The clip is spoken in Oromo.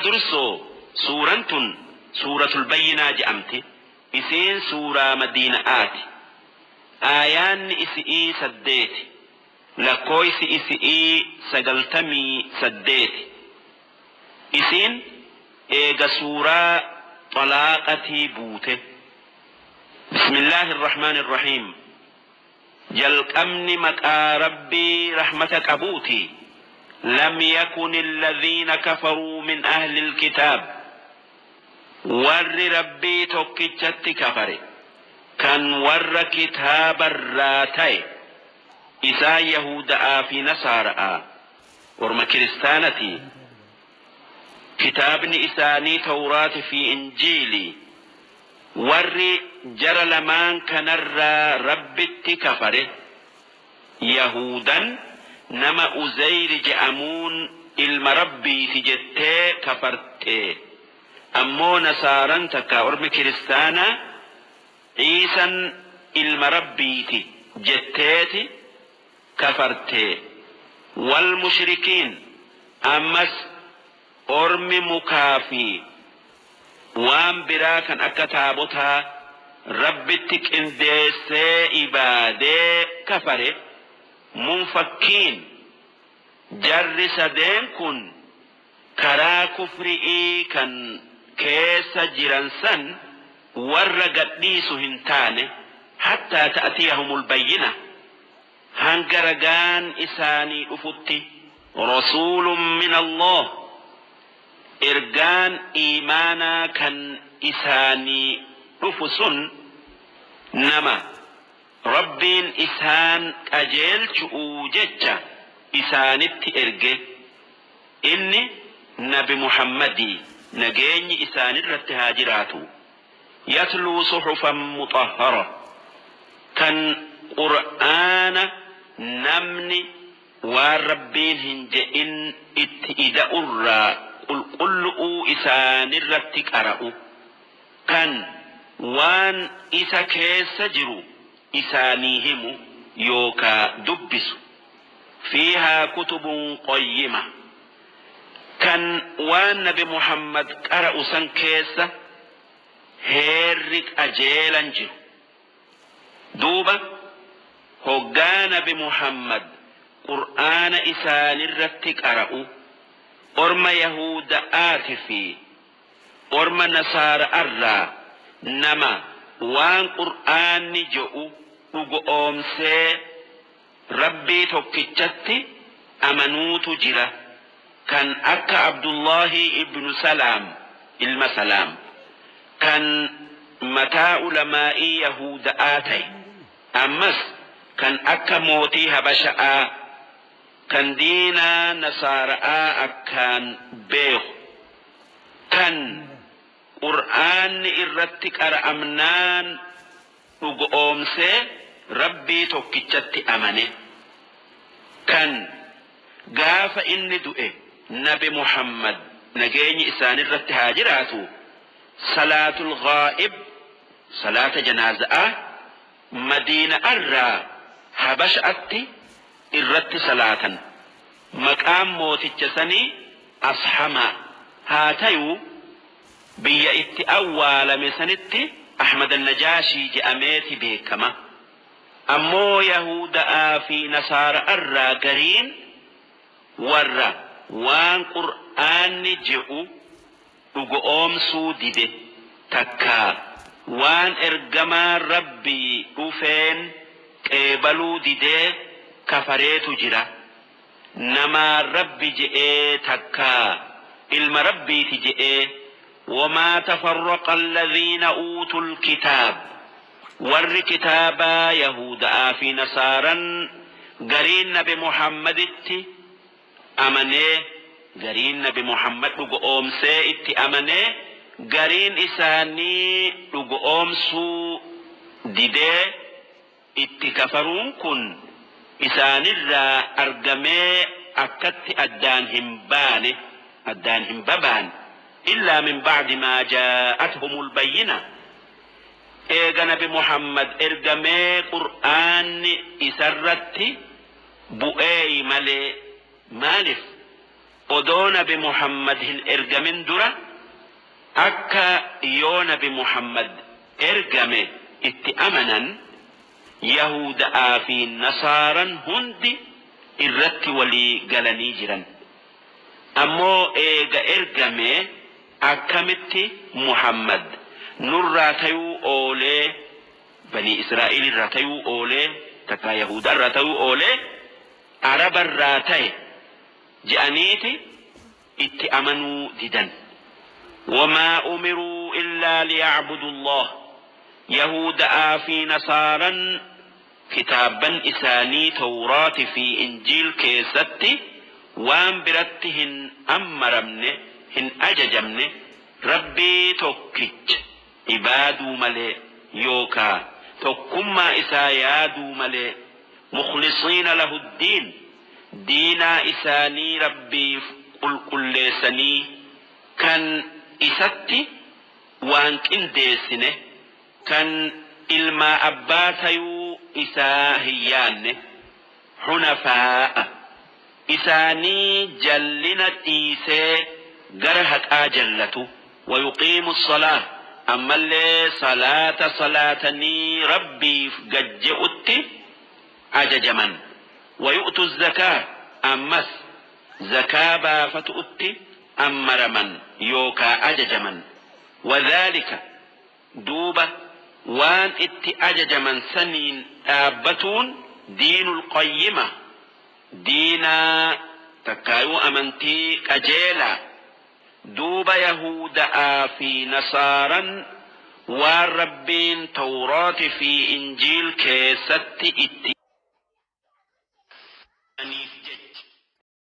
Dura dursoo suuraan tun Suuratul Bayyinaa je'amti. Isiin suuraa Madiina'aati. Aayaanni isi'ii 8. Lakkooysi isi'ii 98. Isiin eega suuraa Xalaaqatii buute. Bismillaahi irrahmaani irrahiim. Jalqabni maqaa Rabbii rahmata qabuuti. Lam yakuni alladhiina kafaruu min ahlil kitaab. Warri Rabbii tokkichatti kafare kan warra kitaabarraa ta'e, isaan yahuuda'aa fi nasaara'aa, orma kiristaanatii. Kitaabni isaanii tawraati fi injiili. Warri jara lamaan kanarraa Rabbitti kafare, yahuudan nama uzeyri je'amuun ilma Rabbiiti jettee kafarte, ammoo nasaaran takkaa ormi kiristaanaa Iisan ilma Rabbiiti jetteeti kafarte. Wal mushrikiin, ammas ormi mukaa fi waan biraa kan akka taabotaa Rabbitti qindeessee ibaadee kafare, munfakkiin, jarri sadeen kun karaa kufri'ii kan keessa jiran san warra gad dhiisu hin taane, hattaa ta'tiyahumul bayyina, hanga ragaan isaanii dhufutti. Rasuulun min Allaah, ergaan iimaanaa kan isaanii dhufu sun nama Rabbiin isaan qajeelchu'uu jecha isaanitti erge, inni nabi Muhammadii nageenyi isaanirratti haa jiraatuu. Yatluu suhufan muxahhara, kan qur'aana namni waan Rabbiin hin je'in itti ida'urraa qulqullu'uu isaanirratti qara'u, kan waan isa keessa jiru isaanii himu yookaa dubbisu. Fiihaa kutubun qayyima, kan waan nabi Muhammad qara'u san keessa heerri qajeelan jiru. Duuba hoggaa nabi Muhammad qur'aana isaanirratti qara'u, orma yahuuda'aatifii orma nasaara'arraa nama waan qur'aanni je'u dhugo'oomsee Rabbii tokkichatti amanuutu jira, kan akka abdullaahii ibnu salaam ilma salaam, kan mataa ulamaa'ii yahuuda'aa taye, ammas kan akka mootii habasha'aa, kan diinaa nasaara'aa akkaan beekhu, kan qur'aanni irratti qara'amnaan dhugo'oomsee Rabbii tokkichatti amane, kan gaafa inni du'e nabi Muhammad nageenyi isaanirratti haa jiraatuu salaatul ghaa'ib, salaata janaaza'aa, madiina'arraa habasha'atti irratti salaatan. Maqaan mooticha sanii ashamaa haa tayuu biyya itti awwaalame sanitti Ahmad Annajaashii je'ameeti beekkama. Ammoo yahuuda'aafii nasaara'arraa gariin warra waan qur'aanni je'u dhugo'oomsuu dide, takkaa waan ergamaan Rabbii dhufeen qeebaluu didee kafareetu jira. Namaan Rabbi je'ee takkaa ilma Rabbiiti je'ee. Wamaa tafarraqa alladhiina uutul kitaab, warri kitaabaa yahuuda'aafii nasaaran gariin nabi Muhammaditti amanee, gariin nabi Muhammad dhugo'oomsee itti amanee, gariin isaanii dhugo'oomsuu didee itti kafaruun kun isaanirraa argamee akkatti addaan hin baane, addaan hin babaane, illaa min ba'di maa jaa'athumul bayyina, eega nabi Muhammad ergamee qur'aanni isarratti bu'eeyi malee. Maalif? Odoo nabi Muhammad hin ergamin dura akka yoo nabi Muhammad ergame itti amanan Yahuda'aa fi Nasaaran hundi irratti walii galanii jiran. Ammoo eega ergame akkamitti Muhammad nurraa tayuu oolee, banii Israa'iil irraa tayuu oolee, takkaa Yahudaa irraa tayuu oolee, Araba irraa taye je'aniiti itti amanuu didan. Wamaa umiruu illaa liya'budullaah Yahuuda'aa fi Nasaaran kitaabban isaanii Tawraati fi Injiil keessatti waan biratti hin ammaramne, hin ajajamne, Rabbii tokkicha ibaaduu malee, yookaa tokkummaa isaa yaaduu malee, mukhlisiina lahuddiin diinaa isaanii Rabbiif qulqulleessanii kan isatti waan qindeessine, kan ilmaa abbaa tayuu isaa hin yaanne, hunafaa'a isaanii jallina dhiisee gara haqaa jallatu, wayuqiimu salaah ammallee salaata salaatanii Rabbiif gad je'utti ajajaman, wayu'tu zakaa ammas zakaa baafatu'utti ammaraman yookaa ajajaman. Wadhaalika duuba waan itti ajajaman saniin dhaabbatuun diinul qayyima diinaa takkaayuu amantii qajeelaa. Duuba yahuuda'aa fi nasaaran waan Rabbiin tawraati fi injiil keessatti itti.